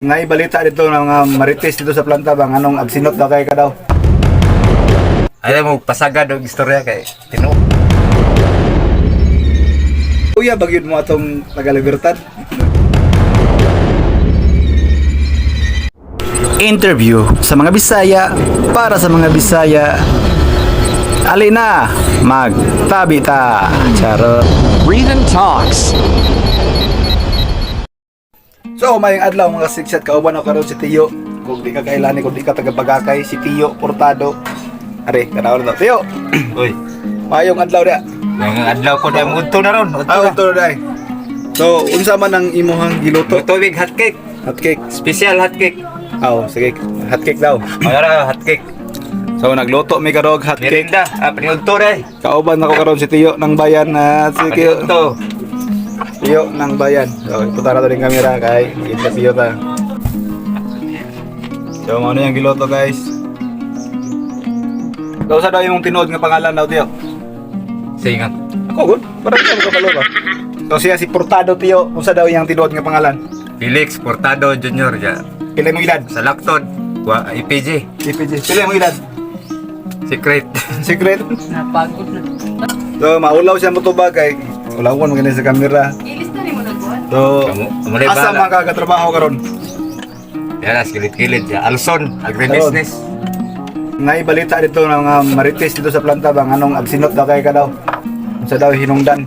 Ngay balita dito ng mga marites dito sa planta bang anong absinot daw kay ka daw. Ayaw mo pasagad og istorya kay tinuod. Kuya bagyod mo atong taga Libertad. Interview sa mga Bisaya para sa mga Bisaya. Alina, magtabi ta. Charot. Reason Talks. So, mayong adlaw mga siksat, kauban ako karon si Tiyo. Kung di ka kailani, kung di ka taga Bagakay, si Tiyo Portado. Are, kanaon na to. Tiyo, Uy, mayong adlaw dia. mga adlaw ko na udto na ron, udto Ah, na. udto na day. So, unsa man ang imuhang giluto? Tubig hot cake, Hot cake. special hot cake. Aw, sige. Hot cake daw. Ayara hot cake. So, nagluto mi karog hot cake. Merinda, paniudto ra. Kauban ako karon si Tiyo ng bayan na si Tiyo, Paniudto. Tiyo ng bayan. So, ipunta na to din kamera kay interview ta. So, mao na yung giluto, guys. So, sa daw yung tinuod nga pangalan daw, Tiyo? Singat. Ako, good. Parang ka makabalo ba? So, siya si Portado, Tiyo. Unsa daw yung tinuod nga pangalan? Felix Portado Jr. ja. Pila mong edad? Sa Lacton, wa IPG, CPG. Pila mong edad? Secret. Secret. Napagod na. So, maulaw siya mo tubag kay ulawon mo sa kamera. Ilis na rin mo nagbuhat. So, Kamu- kamulay asa bala. man ka katrabaho karon? Yara kilid-kilid ja. Alson, agribusiness. Ngay balita dito ng mga marites dito sa planta bang anong absinot daw kay ka daw. Unsa daw hinungdan.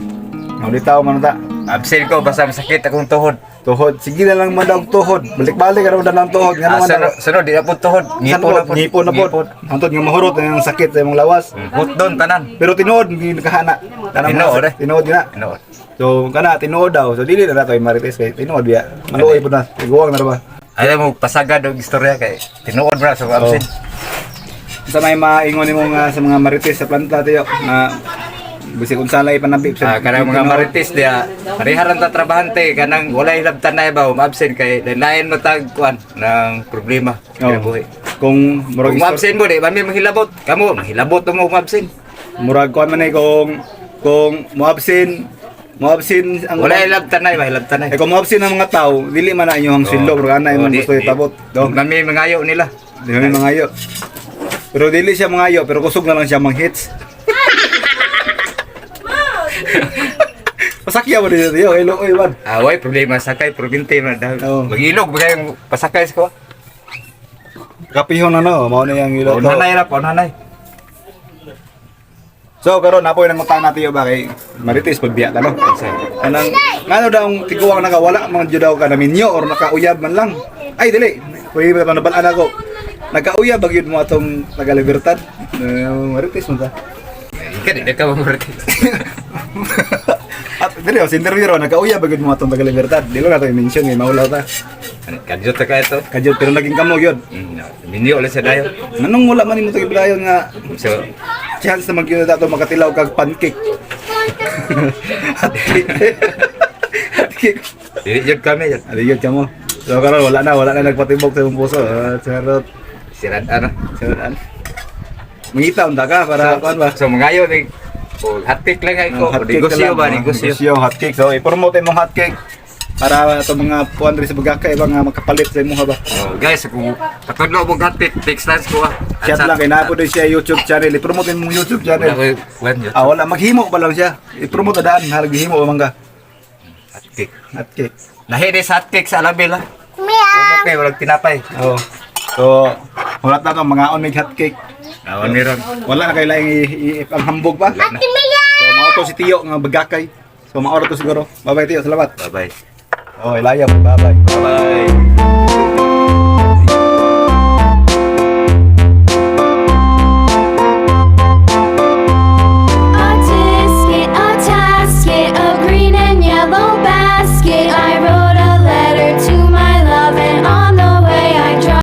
Maulitaw man ta. Absent ko basta masakit akong tuhod. Tuhod, sige na lang man daw tuhod. Balik-balik karon daw ng tuhod ngano man daw. Sunod, sunod di na po tuhod. Ngipon na pod, ngipon na pod. Hantod nga mahurot na ang sakit sa imong lawas. Hotdon tanan. Pero tinuod hindi nakahana. Kanang mga Tinuod, eh. Tinuod na. Tinuod. So kana tinuod daw. So dili na na marites kay tinuod biya. Maluoy pud na. Iguwang na ra ba. Ayaw mo pasagad og istorya kay tinuod ra sa absent. Sa may maingon nimo nga sa mga marites sa planta tayo na bisig unsa lay panabi Ah, kanang mga marites diya, pareharan ta trabahante kanang walay hilabtan na iba absent kay lain mo tag kuan ng problema Oo. kinabuhi. Kung murag Kung absent mo di ba may mahilabot? Kamo mahilabot mo kung absent. Murag kuan man eh kung mo-absent ang Walay hilabtan na iba, hilabtan na. Eh kung mo-absent ang mga tao, dili man na inyong sweldo, murag ana imong gusto itabot. Do. Mami mangayo nila. Di man mangayo. Pero dili siya mangayo, pero kusog na lang siya mang hits. Pasakya mo dito, yo, hello, oy, man. Ah, way problema sakay probinte man daw. Oo. Magilog ba kayong pasakay sa ko? Kapihon na no, mao na yang ilo. Paunhanay ra, paunhanay. So karon napoy nang utang natin ba kay Marites pagbiya ta no. Kanang ngano daw ang tiguang nakawala man jud daw ka na minyo or nakauyab man lang. Ay dili, kuy ba nabalaan ako. Nakauyab ba gyud mo atong taga Libertad? Marites man ta. Ika di na ka mamarites. At dili sa interview ro nakauyab ba gyud mo atong taga Libertad. Dili na to i-mention kay maulaw ta. Kadyo ta ka ito. Kadyot pero naging kamo gyud. Minyo ulit sa dayon. Nganong wala man nimo tagibrayon nga So, chance na magyud ato makatilaw kag pancake. Hotcake. Hotcake. dili jud kami jud. Aligid ka mo. So karon wala na nagpatibok sa imong puso. Ah, charot. Sirad ana. Charot. An. Mangita unta ka para kuan ba? So mangayo ni o hot cake lang ay ko. Oh, hot cake ka Negosyo lang. ba Oh, negosyo? Negosyo, hot cake. So i-promote imong hot cake para ato mga kuan diri sa Bagakay ba nga makapalit sa imong ba. Oh, guys, kung patudlo mo hot cake, text lang ko ah. Chat lang kay naa po din siya YouTube channel. I-promote imong YouTube Wala channel. ko kuan yun. Ah, wala maghimo pa lang siya. I-promote na daan, halag gihimo pa man ka. Hot cake. Hot cake. Lahi ni sa hot cake sa Alabel ah. Okay, walang tinapay. Oh. So, wala na to mga on mig hot cake. Awan ni ron. Wala na kay laing ang hambog pa. So, mao to si Tiyo nga Bagakay. So, mao ra to siguro. Bye-bye Tiyo, salamat. Bye-bye. Oh, Ilaya, bye-bye. Bye-bye.